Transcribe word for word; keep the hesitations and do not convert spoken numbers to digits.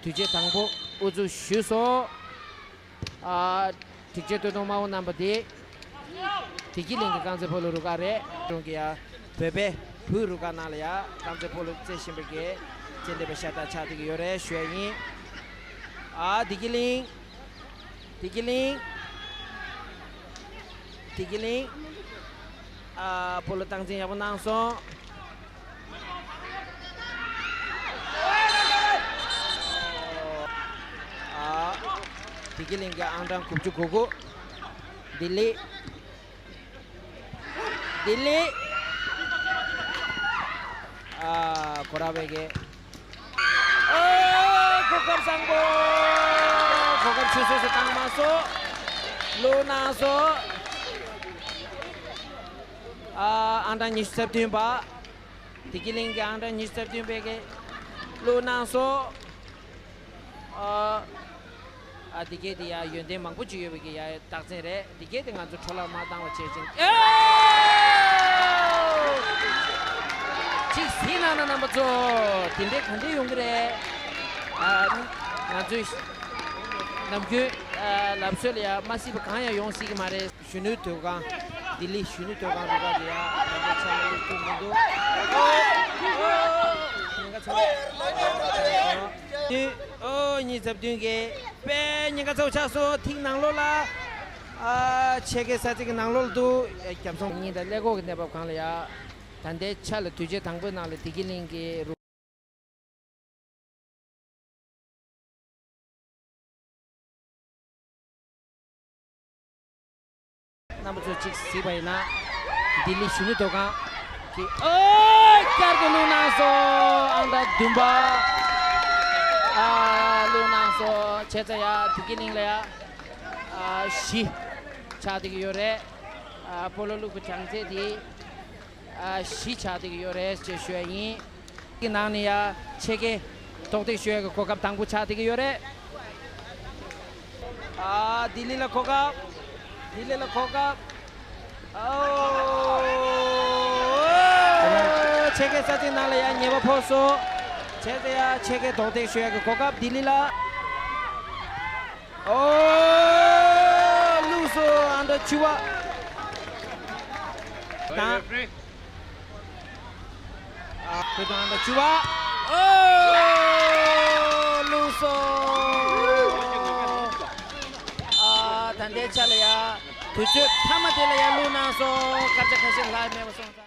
དུས་ཆེན་དང་པོ་དབུ་འཛུགས་ཞུས་སོང་། ཨ། སྒྲིག་ཆས་སྟོད་ཐུང་དམར་པོ་བསྣམས་པ་དེ། བདེ་སྐྱིད་གླིང་གི་རྐང་རྩེད་སྤོ་ལོ་རུ་ཁག་རེད། ཀྲུང་གི་ཡ། བོད་པའི་བོད་རུ་ཁག་ནང་ལ་ཡ་རྐང་རྩེད་སྤོ་ལོ་རྩེ་བཞིན་པའི་གི་རྗེས་འདེད་པ་ཤ་སྟག་ཆགས་བསྡད་ཀྱི་ཡོད་རེད་ཞུ་ཡ་ཡིན། ཨ། བདེ་སྐྱིད་གླིང་། བདེ་སྐྱིད་གླིང་། བདེ་སྐྱིད་གླིང་། ཨ། སྤོ་ལོ་སྟངས་འཛིན་ཡག་པོ་གནང་སོང་། ཨ། བདེ་སྐྱིད་གླིང་གི་ཨང་གྲངས་དགུ་བཅུ་གོ་དགུ། ལྡི་ལི། ལྡི་ལི། ཨ། གོ་ར་བའི་གི། ཨ། གོ་སྐབས་བཟང་པོ། གོ་སྐབས་ཆུད་ཟོས་སུ་བཏང་མ་སོང་། བླུགས་གནང་སོང་། ཨ། ཨང་གྲངས་ཉི་ཤུ་རྩ་བདུན་པ། བདེ་སྐྱིད་གླིང་གི་ཨང་གྲངས་ཉི་ཤུ་རྩ་བདུན་པའི་གི་བླུགས་གནང་སོང་། ཨ། ཨ། འདི་གས་དེ་ཡ་ཡོན་ཏན་མང་པོ་ཅིག་ཡོད་པའི་གི་ཡ་རྟགས་མཚན་རེད། འདི་གས་དེ་ང་ཚོ་འཕྲོ་བརླག་མ་བཏང་བ་བྱེད་ཅིང་། ཨེ། ཅིག་གཟིགས་གནང་ན་རྣམ་པ་ཚོ། དེ་འདྲའི་ག་འདྲ་ཡོང་གི་རེད། ཨ། ང་ཚོའི་ནམ་རྒྱུན། ཨ། ལབ་སྲོལ་ལ་ཡ་མ་གཟིགས་པ་གང་ཡང་ཡོང་སྲིད་ཀྱི་མ་རེད། གཞོན་ནུའི་སྡོད་ཁང་། ལྡི་ལི་གཞོན་ནུའི་སྡོད་ཁང་རུ་ཁག་གི་ཡ་ད་ལྟའི་ཆ་ལ་སླེབས་ཐུབ་མི་འདུག་ཨོ། ཉེན་ཁ་ཚ་བོ། ཨོ། ཉི་ཤུ་རྩ་བདུན་གི་དཔེ་ཉེན་ཁ་ཚ་བོ་ཆགས་སོང་། ཐིག་ནང་ལོགས་ལ། ཨ། ཕྱེད་ཀའི་ས་ཚིགས་ཀྱི་ནང་ལོགས་ལ་འདུག་རྒྱབ་སོང་གཉིས་དང་ཀླད་ཀོར་གྱི་གནས་བབ་སྒང་ལ་ཡ། ད་ལྟའི་ཆ་ལ་དུས་ཆེན་དང་པོའི་ནང་ལ་བདེ་སྐྱིད་གླིང་གི་རུ། རྣམ་པ་ཚོས་ཅིག་གཟིགས་པ་ཡིན་ན། ལྡི་ལི་གཞོན་ནུ་སྡོད་ཁང་གི། ཨོ། བསྐྱར་དུ་བླུགས་གནང་སོང་། ཨང་གྲངས་བདུན་པ། ཨ། བླུགས་གནང་སོང་། བྱས་ཙང་ཡ་བདེ་སྐྱིད་གླིང་ལ་ཡ། ཨ། བཞི་ཆགས་བསྡད་ཀྱི་ཡོད་རེད། ཨ། སྤོ་ལོ་བླུགས་པའི་གྲངས་ཚད་དེ། ཨ། བཞི་ཆགས་བསྡད་ཀྱི་ཡོད་རེད་ཅེས་ཞུ་ཡ་ཡིན། གི་ནང་ནས་ཡ་ཕྱེད་ཀའི་རྡོག་རྡེག་གཞུ་ཡ་གི་གོ་སྐབས་དང་པོ་ཆགས་བསྡད་ཀྱི་ཡོད་རེད། ཨ། ལྡི་ལི་ལ་གོ་སྐབས། ལྡི་ལི་ལ་གོ་སྐབས། ཨོ། ཕྱེད་ཀའི་ས་ཚིགས་ནང་ལ་ཡ་ཉེས་པ་ཕོག་སོང་། བྱས་ཙང་ཡ་ཕྱེད་ཀའི་རྡོག་རྡེག་གཞུ་ཡ་གི་གོ་སྐབས་ལྡི་ལི་ལ། ཨོ། བླུགས་སོང་། ཨང་གྲངས་བཅུ་པ་དང་། ཨ། བོད་དང་ཨང་གྲངས་བཅུ་པ། ཨོ། བླུགས་སོང་། ཨ། ད་ལྟའི་ཆ་ལ་ཡ་དུས་ཚོད་མཐའ་མ་དེ་ལ་ཡ་བླུགས་གནང་སོང་། སྐར་ཆ་ཁ་ཤས་ལྷག་མེད་པ་སོང་།